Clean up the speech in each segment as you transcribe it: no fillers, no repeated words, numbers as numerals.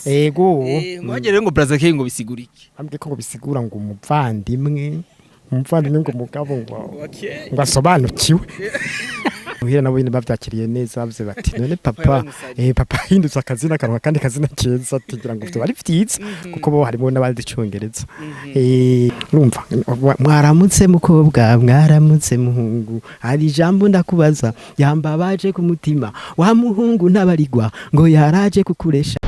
Ego. Ngo hagere rero ngo Braza K ngo bisigura iki? Ambwiye ko ngo bisigura ngo umuvandimwe, umuvandimwe, ngo umugabo ngo asobanukiwe. Muhira nabo nyene bavyakiriye neza, bavuze bati: "None papa, papa ahindutse akazina, karonka kandi kazina keza," tugira ngo vyoba ari vyiza kuko bo harimo n'abazi icongereza. Urumva, mwaramutse mukobwa, mwaramutse muhungu, hari ijambo ndakubaza yambabaje ku mutima wa muhungu ntabarigwa ngo yaraje kukuresha.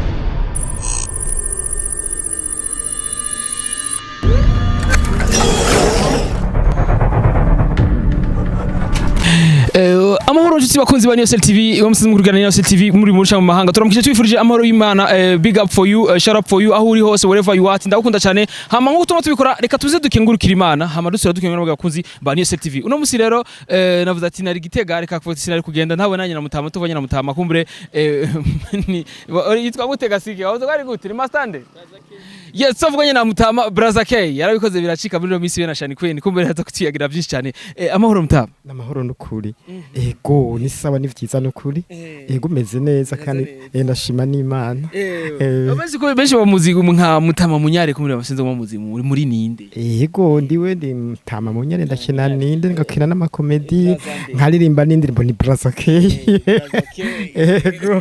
Amahoro nshuti bakunzi ba Niyosel TV, bamusize mu kurigana Niyosel TV muri mu mahanga. Turamukije, twifurije amahoro y'Imana. Big up for you, shout up for you, aho uri hose, wherever you are, ndagukunda cyane. Hama nkuko tuma tubikora, reka tuze dukengurukira Imana, hama dusura dukengurukira abakunzi ba Niyosel TV. Uno musi rero navuze ati nari Gitega, reka kuvuga sinari kugenda ntabwo nanjye na Mutama, tuvanye na Mutama kumbure ni yitwa gute gasike wavuze ko ari gute, ni mastande. Yes, tuvuganye na Mutama Braza K, yarabikoze biracika muri ino minsi we na Shani Queen, kumbure haza kutuyagira byinshi cyane. Amahoro Mutama. N'amahoro n'ukuri. Ego, ni sawa, ni vyiza n'ukuri. Ego, meze neza kandi ndashima n'Imana. Abazi ko benshi bamuzi nka Mutama Munyare, kumuri basinze bamuzi muri ninde? Ego, ndiwe, ndi Mutama Munyare, ndakina ninde, ngakina n'amakomedi, nkaririmba n'indirimbo, ni Braza K. Ego,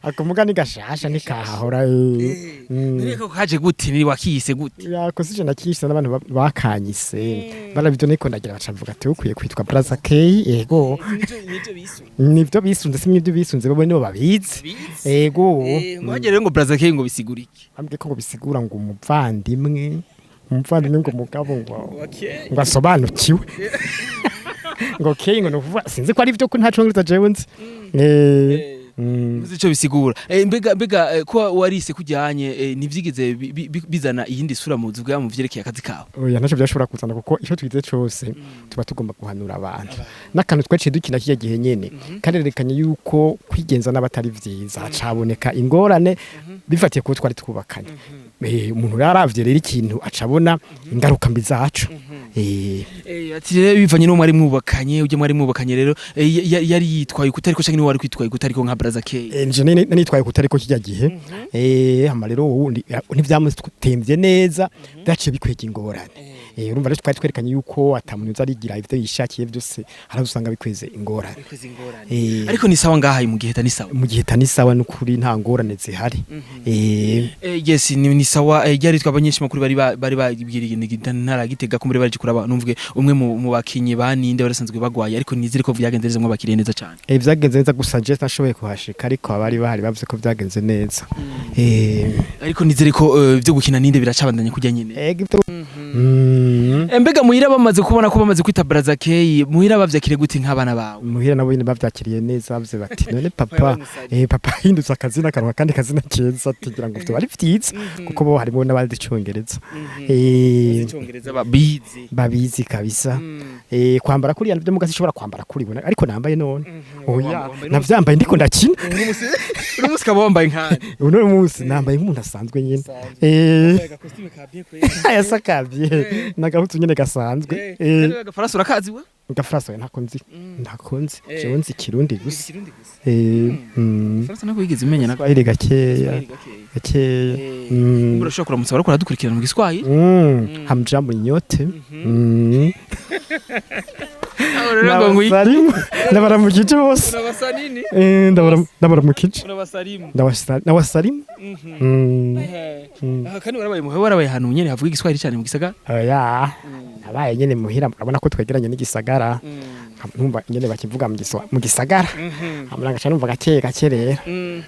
akumuga ni gashasha nikahahora. None ko kaje gute, ni wakiyise gute? Yakoze ije nakishye n'abantu bakanyise barabivyo, niko ndagira bacavuga ati ukwiye kwitwa Braza K. Ego, nivyo bisunze, si nivyo bisunze, bo nibo babizi. Ego. Ngo hagere rero ngo Braza K ngo bisigura iki? Ambwiye ko ngo bisigura ngo umuvandimwe, umuvandimwe, ngo umugabo ngo asobanukiwe, ngo K ngo nukuvuga, sinzi ko ari byo, ko nta congereza jewe nzi. Uzi ico bisigura? Mbega ko warise kujyanye, ntivyigeze bizana iyindi sura mu buzima mu vyerekeye akazi kawe? Oya, ntacyo byashobora kuzana, kuko icyo twize cose tuba tugomba guhanura abantu. N'akantu twaciye dukina kirya gihe nyene karerekanye yuko kwigenza n'abatari vyiza, hacaboneka ingorane bifatiye kuko twari twubakanye. Umuntu yaravye rero ikintu acabona ingaruka mbi zaco. Ati rero bivanye n'uwo mwari mwubakanye, ujya mwari mwubakanye rero, yari yitwaye kutariko canke niwe wari kwitwaye kutariko nka Braza K? Nje nitwaye kutariko kirya gihe. Hama rero uwundi ntivyamutemvye neza, byaciye bikwega ingorane. Urumva rero twari twerekanye yuko ata muntu uza arigira ivyo yishakiye byose, haraho usanga bikweze ingorane. Ariko ni sawa ngaha mu gihe ni sawa? Mu gihe tani sawa n'ukuri, nta ngorane zihari. Yes, ni sawa. Ryari twabanyesha makuru bari bari babwiriye ntara Gitega ko muri bari kuraba numvuge umwe mu bakinyi baninde barasanzwe bagwaye, ariko nizere ko vyagenze neza, mwabakiriye neza cyane. Vyagenze neza, gusa je nashoboye kuhashika, ariko abari bahari bavuze ko vyagenze neza. Ariko nizere ko vyo gukina ninde biracabandanya kujya nyine. Mbega muhira bamaze kubona ko bamaze kwita Braza K, muhira bavyakire gute nk'abana bawe? Muhira nabo nyene bavyakiriye neza, bavuze bati: "None papa, papa ahindutse akazina, karonka kandi kazina keza," tugira ngo vyoba ari vyiza kuko bo harimo n'abazi icongereza. Icongereza babizi. Babizi kabisa. Kwambara kuriya navyo mugasi ishobora kwambara kuri bona, ariko nambaye none oya. Wambaye. Navyambaye ndiko ndakina. Uno musi kaba wambaye nkande? Uno munsi nambaye nk'umuntu asanzwe nyene. Ayasakavye nagahutu nyene gasanzwe. Agafaransa urakazi we? Gafaransa ntako nzi, ntako nzi. Jewe nzi Kirundi gusa. Faransa nako wigeze umenya na? Swahili gakeya gakeya. Urashobora kuramutsa bariko baradukurikirana mu Giswahili? Hamjambo nyote. Rero ngo Ndabasalimu, ndabaramukije bose. Unabasanini? Ndabaramukije. Unabasalimu? Ndawasalimu. Aha kandi warabaye muhe, warabaye ahantu nyene havuga Igiswahili cyane mu gisagara? Oya, nabaye nyene muhira, murabona ko twegeranye n'igisagara, numva nyene bakivuga mu gisagara, amuranga cyane, numva gake gake rero.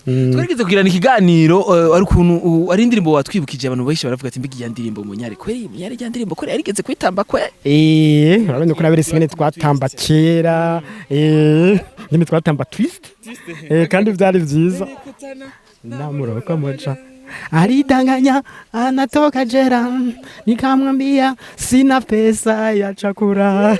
Twarigeze kugirana ikiganiro, ari ukuntu ari indirimbo watwibukije, abantu benshi baravuga ati: "Mbega iya ndirimbo Munyare kweri, Munyare iya ndirimbo kweri yarigeze kwitamba kwe?" Urabona ko naberetse nyene twatamba kera, nyene twatamba twist, kandi vyari vyiza. Namuroko moja alidanganya anatoka jera, nikamwambia sina pesa ya chakula.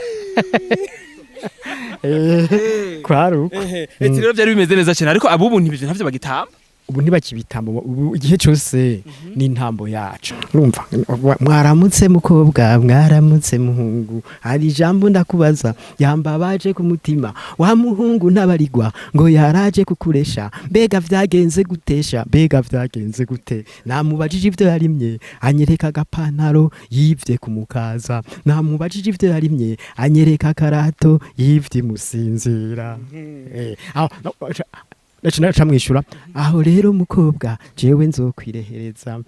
Kwari uko. Ati rero byari bimeze neza cyane, ariko abubu ntibyo ntavyo bagitamba. Ubu ntibakibitamba, ubu igihe cyose ni intambo yacu. Urumva, mwaramutse mukobwa, mwaramutse muhungu, hari ijambo ndakubaza yambabaje ku mutima. Wa muhungu ntabarigwa ngo yaraje kukuresha, mbega vyagenze gutesha, mbega vyagenze gute? Namubajije ivyo yarimye, anyereka agapantaro yivye kumukaza. Namubajije ivyo yarimye, anyereka akarato yivye musinzira. Aho naca mwishura aho rero, mukobwa, jewe nzokwirehereza.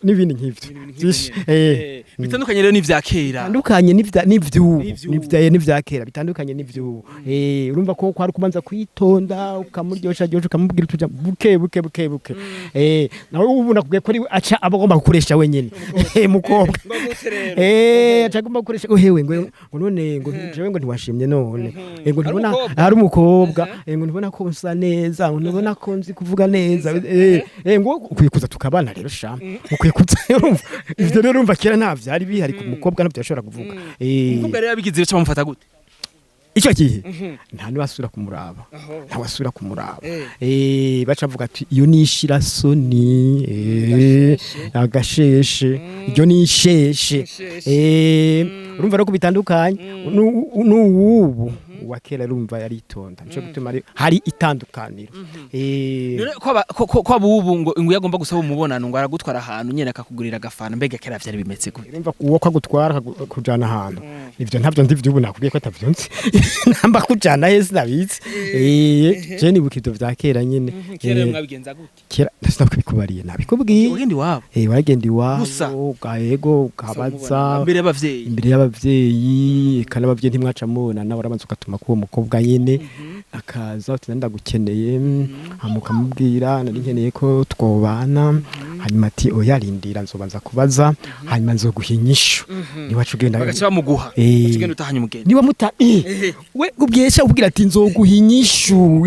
N'ibindi nk'ivyo vyinshi. Bitandukanye rero n'ivya kera. Bitandukanye n'ivy'ubu. N'ivy'ubu. N'ivya kera bitandukanye n'ivy'ubu. Urumva ko kwari kubanza kwitonda, ukamuryosha ryosha, ukamubwira utuja buke buke buke buke. Nawe ubu nakubwiye ko ari aca aba agomba gukoresha wenyene. Mukobwa aca agomba gukoresha, uhewe ngo none ngo jewe ngo ntiwashimye none. Ngo Ari ntibona umukobwa? Ari umukobwa. Ngo ntibona ko nsa neza, ngo ntibona ko nzi kuvuga neza. Ngo ukwiye kuza tukabana rero sha, ukwiye kuza. Urumva ivyo rero, urumva kera nta vyari bihari ku mukobwa, ntabyo yashobora kuvuga. Umukobwa rero yabigize bica bamufata gute? Icyo gihe nta niwasubira kumuraba, nta wasubira kumuraba. Baca bavuga ati iyo ni ishirasoni, agasheshe, iryo ni isheshe. Urumva rero ko bitandukanye n'uwubu. Uwa kera urumva yaritonda, nico gituma hari itandukaniro. None ko abubu ngo iyo agomba gusaba umubonano ngo aragutwara ahantu nyene akakugurira agafana, mbega kera vyari bimeze gute? Urumva uwo ko agutwara kujana ahantu, ivyo ntabyo ndi vy'ubu, nakubwiye ko atavyo nzi. Namba kujana he sinabizi. Je nibuka ivyo vya kera nyene. Mwabigenza gute? Kera sinakubikubariye, nabikubwiye. Ugenda iwabo? Waragenda iwabo. Gusa? Ugahego ukabaza. Imbere y'abavyeyi? Imbere y'abavyeyi. Eka n'abavyeyi ntimwaca mubonana, warabanza ugatuma k'uwo mukobwa nyene akaza, uti ndagukeneye, hama ukamubwira nari nkeneye ko twobana, hanyuma ati oya, rindira nzobanza kubaza, hanyuma nzoguha inyishu. Niwaca ugenda. Bagaca bamuguha? Ugaca ugenda utahanye umugeni? Niba muta we ubwesha ubwira ati nzoguha inyishu,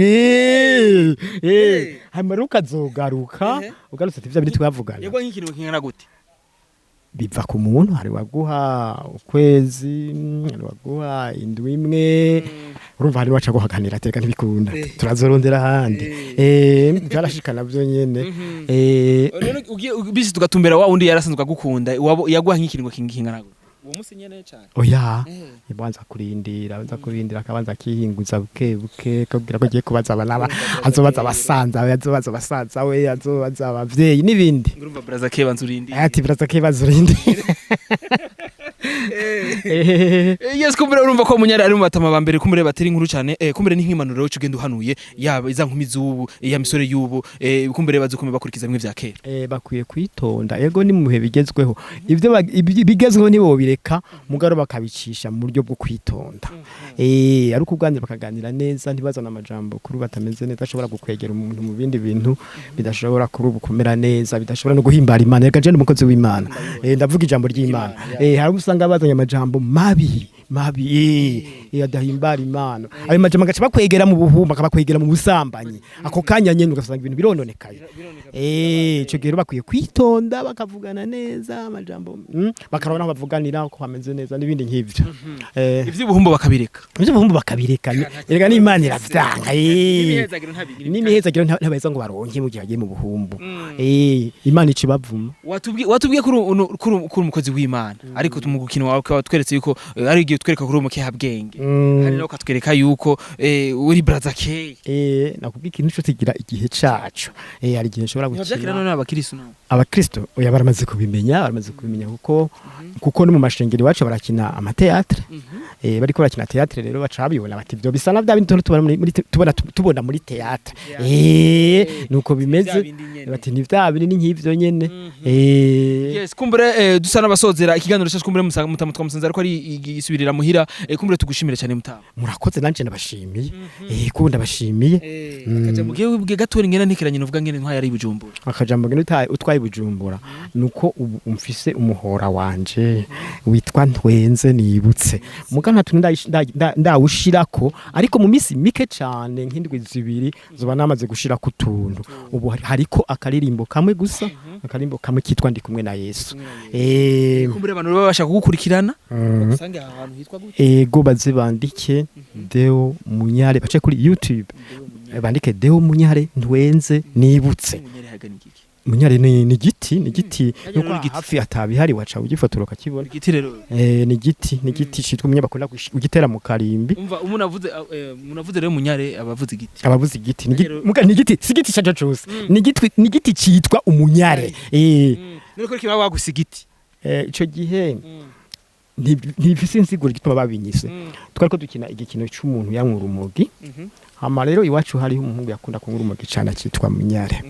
hanyuma rero ukazogaruka, ugarutse ati vya bindi twavugana. Yego, nk'ikintu kingana gute? Biva ku muntu, hari waguha ukwezi, hari waguha indwi imwe. Urumva hari waca guhakanira, ateka ntibikunda, turazorondera ahandi. Byarashika navyo nyene. None ugiye bisi tugatumbera wa wundi yarasanzwe agukunda, yaguha nk'ikiringo kingana gute uwo munsi nyene cyane? Oya, ibanza kurindira, abanza kurindira, akabanza akihinguza buke buke, kabwira ko agiye kubaza abanaba, azobaza abasanza we, azobaza abasaza we, azobaza abavyeyi n'ibindi. Urumva braza ke banza urindi. Ati biraza kibaza urindi. Yes, kumbure urumva ko munyari ari mu batama ba mbere, kumbure batera inkuru cyane. Kumbure ni nk'impanuro rero ugenda uhanuye yaba iza nkumi z'ubu, ya misore y'ubu, kumbure bazukume bakurikiza bimwe vya kera. Bakwiye kwitonda. Ego, ni mu bihe bigezweho, ivyo bigezweho ntibobireka, mugaro bakabicisha mu buryo bwo kwitonda. Ari ukuganira, bakaganira neza, ntibazana amajambo kuri batameze neza ashobora gukwegera umuntu mu bindi bintu bidashobora kuri ubu kumera neza, bidashobora no guhimbara Imana. Reka je ndi umukozi w'Imana, ndavuga ijambo ry'Imana. Hari abo usanga bazanye amajambo mabi mabi, adahimbara Imana. Ayo majambo agaca bakwegera mu buhumba, akabakwegera mu busambanyi ako kanya nyene, ugasanga ibintu birononekaye. Ico gihe rero bakwiye kwitonda, bakavugana neza amajambo, bakarabona aho bavuganira ko hameze neza n'ibindi nk'ivyo. Ivy'ubuhumbo bakabireka. Ivyo buhumbu bakabireka, erega n'Imana iravyanga. N'imihezagiro ntabaheza ngo baronke mu gihe bagiye mu buhumbu. Imana ica ibavuma. Watubwiye kuri umukozi w'Imana, ariko mu gukino wawe ukaba watweretse yuko ari igihe utwereka kuri umukehabwenge, hari nawe ukatwereka yuko uri braza ke. Nakubwiye ikintu cose kigira igihe caco. Hari igihe nshobora Ntibavyakira. gukina. None abakirisu nabo? Abakristo oya, baramaze kubimenya, baramaze kubimenya kuko no mu mashengero iwacu barakina ama théâtre. Bariko barakina théâtre rero baca babibona bati ivyo bisa na bya bindi tubona muri tubona muri théâtre. Nuko bimeze, bati ni vya bindi, ni nk'ivyo nyene. Yes, kumbure dusa n'abasozera ikiganiro cyacu, kumbure mutamu twamusanze ariko ari igisubirira muhira. Kumbure tugushimire cyane mutamu. Murakoze, nanje ndabashimiye. Ko ndabashimiye. Akajambo gihe gatora ingena ntekeranye nuvuga ngene ntwaye ari Bujumbura. Akajambo ngene utwaye Bujumbura nuko ubu umfise umuhora wanje witwa Ntwenze Nibutse, muga nta tuntu ndawushirako, ariko mu minsi mike cane nk'indwi 2 zoba namaze gushirako utuntu. Ubu hariko akaririmbo kamwe gusa, akaririmbo kamwe kitwa Ndi kumwe na Yesu. Kumbure abantu baba bashaka kugukurikirana usange aha hantu hitwa gute? Ego, baze bandike Deo Munyare, bace kuri YouTube. Bandike Deo Munyare Ntwenze Nibutse. Munyare haga ni igiki? Munyare ni igiti, ni igiti. Harya Nuko ni igiti. hafi atabihari waca ugifotora ukakibona. Igiti rero. Ni igiti, ni igiti citwa umunyare, bakunda kugitera mu karimbi. Umva, umuntu avuze rero munyare abavuze igiti. Ababuze igiti. Rero- Muga ni igiti, si igiti caco cose, ni igiti citwa umunyare. None ko kiba wagusa igiti. Ico gihe ntibifise insiguro igituma babinyise. Twariko dukina igikino c'umuntu yanywa urumogi. Hama rero iwacu hariho umuhungu yakunda kunywa urumogi cane akitwa Munyare.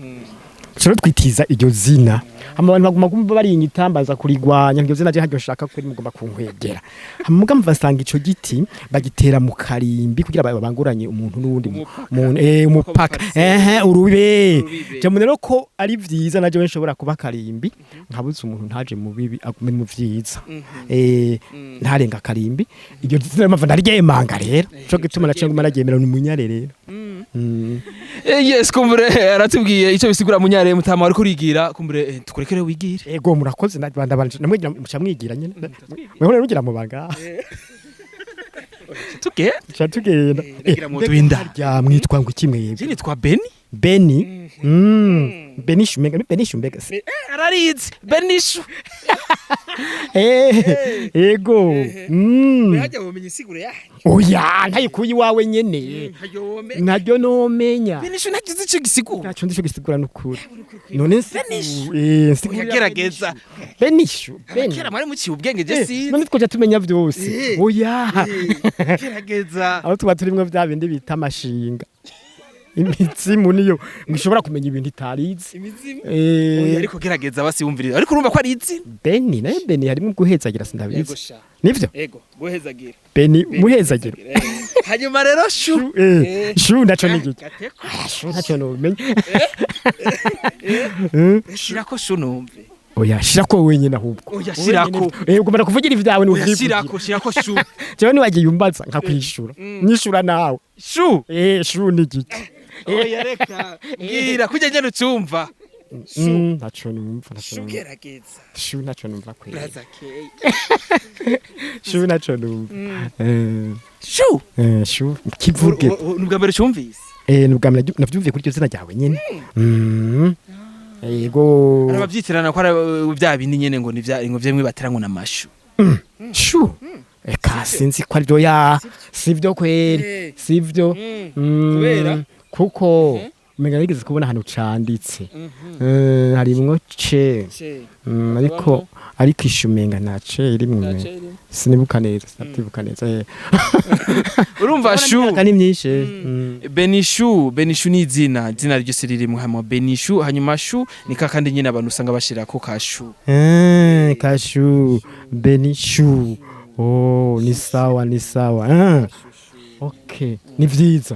Rero twitiza iryo zina, hama abantu baguma kumva barinyita, mbaza kurigwanya iryo zina, je ntaryo nshaka kweri, mugomba kunkwegera. Hama muga mvasanga ico giti bagitera mu karimbi kugira babanguranye umuntu n'uwundi Umupaka. muntu, umupaka. Uko Ehe, urube. Urubibe. Je rero ko ari vyiza naje nshobora kuba karimbi nkabuze umuntu ntaje mu bibi, agume mu vyiza, ntarenga karimbi. Iryo zina mpamvu ndaryemanga rero, co gituma naciye nguma naryemera, ni Umunyare rero. Yes, kumbure aratubwiye icyo bisigura munyare. Mutama ariko urigira, kumbure tukurekere wigire. Ego, murakoze. Ndabanje namwe muca mwigira nyene, mweho rugira mu banga. Tuge. Tuca tugenda. Ndagira mu twinda. Harya mwitwa ngo iki mwebwe? Je nitwa Beni. Beni. Beni Shumega, ni Beni Shumega se? Ararizi Benishu. Ego. Hajya womenye isiguro ya? Oya, ntayikuye iwawe nyene, ntaryo nomenya. Benishu ntagize icyo gisigura. Ntacyo nzi ico gisigura n'ukuri. None Benishu. Nsigurira. Uyagerageza. Benishu, Beni. Kera mwari muciye ubwenge, je sinzi. None twoja tumenya vyose? Oya. Gerageza. Aho tuba turimwo vya bindi bita amashinga, imizimu niyo ngishobora kumenya ibintu itarizi. Imizimu. Oya, ariko gerageza basi wumviriza, ariko urumva ko ari izina. Beni nayo, Beni harimo guhezagira, sindabizi. Sha. Nivyo. Ego, guhezagira. Beni muhezagira. Hanyuma rero shu. Shu ndaco ni igiki? Gateko. Shu ntacyo nomenya. Shirako shu numve. Oya, shirako wenyine ahubwo. Oya, shirako. Ugomba kuvugira ivyawe. Oya. N'uvyivugira. Shirako shu. Jewe niwagiye umbaza nkakwishura, nyishura nawe. Shu. Shu ni igiki? Oya, reka mbwira kujya ngenda ucumva. Ntaco numva, ntaco Shu. numva. Gerageza. Shu ntaco numva kweli. Braza K. Shu ntaco numva. Shu. Shu kivuge. Ni ubwa mbere cyumvise? Nubwa mbere navyumviye kuri iryo zina ryawe nyene. Yego. Arabavyitirana ko ari bya bindi nyene, ngo ni vya ngo vyemwe batera ngo namashu. Shu. Eka, sinzi ko arivyo ya, sivyo kweri, sivyo. Kubera? Kuko umenga nigeze kubona ahantu canditse. Harimwo ce. Ariko ishu umenga nta ce irimwo umenga. Sinibuka neza, sinavyibuka neza. Urumva shu. Imyaka ni myinshi. Benishu, Benishu ni izina ryose ririmwo hamwe Benishu, hanyuma shu ni kakandi nyine abantu usanga bashirako ka shu. Kashu, Benishu. Oh, ni sawa, ni sawa. Okay, ni vyiza.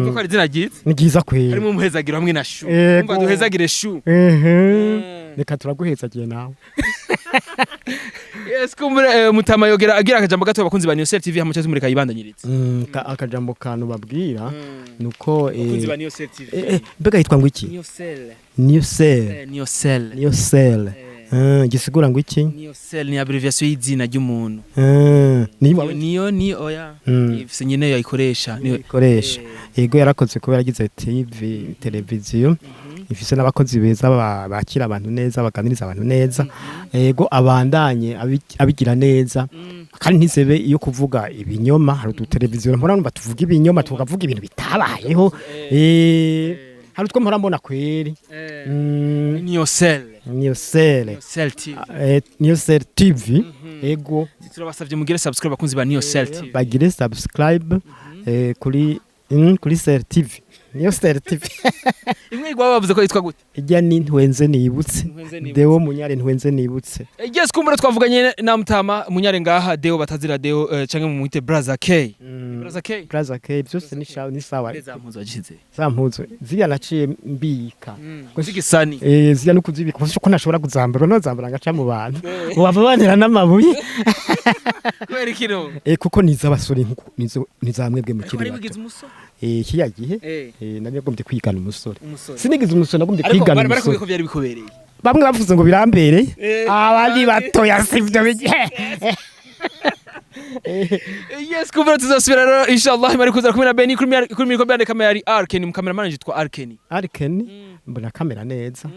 Kuko ari izina ryiza. Ni ryiza kweri. Harimo umuhezagiro hamwe na shu. Yego. Umva, duhezagire shu. Reka turaguhezagiye nawe. Yes, kumbure mutama yogera agira akajambo gato abakunzi ba Niyosel TV, hamwe tumureka yibandanyiritse. Akajambo kantu babwira nuko Abakunzi ba Niyosel TV. Mbega yitwa ngo iki? Niyosel. Niyosel. Niyosel. Niyosel. Gisigura ngo iki? Niyosel ni abbreviation y'izina ry'umuntu. Ni Niyo, niyo ni oya. Ifise nyene yayikoresha. Niyo ikoresha. Yego, yarakoze kuba yaragize TV, televiziyo ifise n'abakozi beza bakira abantu neza, baganiriza abantu neza. Yego, abandanye abigira neza kandi ntizebe iyo kuvuga ibinyoma. Hari uduteleviziyo mpora numva tuvuga ibinyoma, tukavuga ibintu bitabayeho. Hari utwo mpora mbona kweri. Niyosel. Niyosel. Niyosel TV. Niyosel TV, yego. Turabasavye mugire subscribe abakunzi ba Niyosel TV. Bagire subscribe kuri Sel TV, niyo Sel TV. Imwe igwa bavuze ko yitwa gute? Ijya ni Ntwenze Nibutse. Ntwenze Nibutse. Deo Munyare Ntwenze Nibutse. Yes, kumbure twavuganye na mutama Munyare ngaha, Deo batazira Deo, canke mu mwite Braza K. Braza K. Plaza K, byose ni sawa, ni sawa. Neza mpuzo wagishize. Za mpuzu ziriya naciye mbika. Zigisani. Ziriya no kuzibika kuko ntashobora kuzambara, nozambara ngaca mu bantu wava bantera n'amabuye. Kubera ikino. Kuko ni iz'abasore, nkuko ni za mwebwe Ariko mukiri wari bato. wigize umusore. Kiriya gihe nari nagombye kwigana umusore. Umusore. Sinigeze umusore, nagombye Ariko kwigana bari barakubwiye umusore. ko byari bikubereye. Bamwe bavuze ngo birambereye, abandi batoya sivyo bigiye. Yes, kumbe tuzosubira rero inshallah. Imari kuza kumwe na Beni kuri micro bande, kamera yari Arkeni, mu cameraman yitwa Arkeni. Arkeni mbona kamera neza.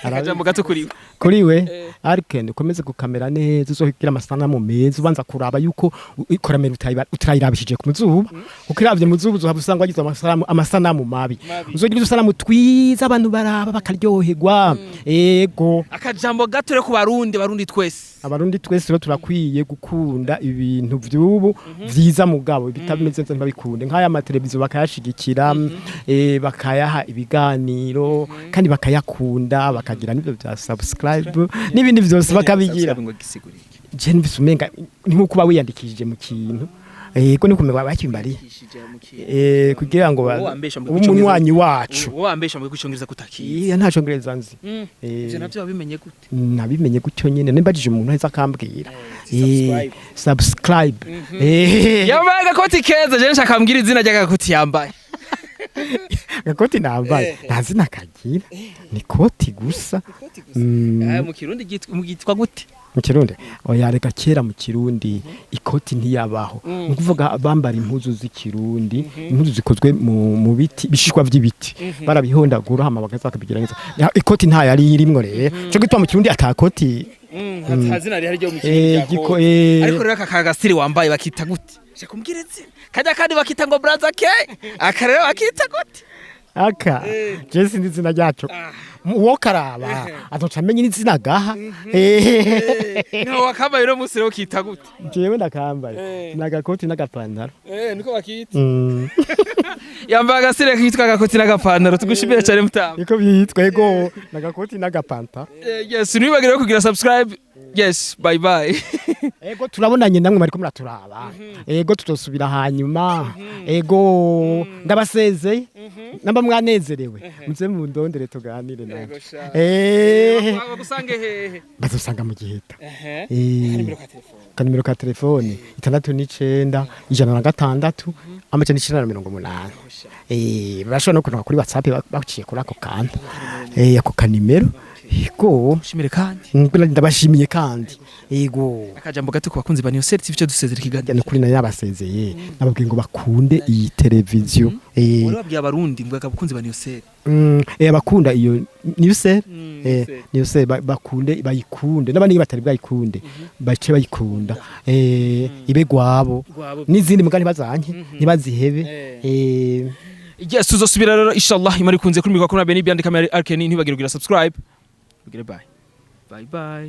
Akajambo gato kuri we. Kuri we Arkeni, ukomeze gukamera neza, uzogira amasanamu meza. Ubanza kuraba yuko ikoramera utayirabishije ku muzuba, kuko iravye mu zuba uzohava usanga wagize amasanamu mabi. Mabi. Uzogira udusanamu twiza abantu baraba bakaryoherwa, ego. Akajambo gato rero ku Barundi, Barundi twese. Abarundi twese rero turakwiye gukunda ibintu vy'ubu vyiza, mugabo bitameze neza ntibabikunde, nk'aya mateleviziyo bakayashigikira, bakayaha ibiganiro kandi bakayakunda, bakagira n'ibyo bya subscribe n'ibindi vyose bakabigira. Ngo gisigurike. Je numvise umenga ni nkuko uba wiyandikishije mu kintu, yego, ni kumenya bakimbariye kugira ngo Wowe wambesha mu ube umunywanyi wacu. Wowe wambesha mu Cyongereza kutakizi. Iya, nta Congereza nzi. Ivyo navyo wabimenye gute? Nabimenye gutyo nyene, nimbajije umuntu aheza akambwira. Subscribe. Subscribe. Yambaye agakoti keza, je nshaka mbwira izina ry'agakoti yambaye. Agakoti nambaye nta zina kagira, ni koti gusa. Mu Kirundi ryitwa gute? Mu Kirundi? Oya, reka, kera mu Kirundi ikoti ntiyabaho. Ni ukuvuga bambara impuzu z'Ikirundi, impuzu zikozwe mu biti, bishishwa vy'ibiti, barabihondagura hama bakaza bakabigira neza. Ikoti nta yari irimwo rero, cyo gituma mu Kirundi atakoti. Nta zina rihari ryo mu Kirundi rya. Ariko rero aka kagasiri wambaye bakita gute? Shaka umbwire izina. Kajya kandi bakita ngo Braza K. Aka rero bakita gute? Aka je sinzi izina ryaco. Uwo karaba azoca amenya n'izina gaha. Niho wakambaye uno munsi rero kita gute? Jewe ndakambaye n'agakoti n'agapantaro. Niko bakita. Yambaye agasire kitwa agakoti n'agapantaro. Tugushimire cyane, mutama. Niko byitwa, ego, n'agakoti n'agapantaro. Yes, ntiwibagire kugira subscribe. Yes, bye bye. Ego, turabonanye namwe mariko muraturaba. Ego, tutosubira hanyuma. Ego, ndabasezeye. Namba mwanezerewe, muze mundondere tuganire namwe. Bagusange hehe? Bazosanga mu Giheta. Kanimero ka telefone 69 106 980. Barashobora no kuronka kuri WhatsApp baciye kuri ako kantu, ako kanimero, ego. Shimire kandi. Ndabashimiye kandi, ego. Akajambo gato ku bakunzi ba Niyosel TV cyo dusezera ikiganiro. Ni kuri nayo yabasezeye, nababwiye ngo bakunde iyi televiziyo. Wari wabwiye Abarundi ngo abakunzi ba Niyosel. Abakunda iyo Niyosel, Niyosel. Niyosel bakunde, bayikunde, n'abandi batari bwayikunde bace bayikunda, ibe gwabo. Gwabo. N'izindi mugani ntibazanke, ntibazihebe. Yes, tuzosubira rero inshallah imari kunze kuri mikoro na Beni Byandika Kamera Arkeni. Ntibagire kugira subscribe. Bugire bye. Bye bye.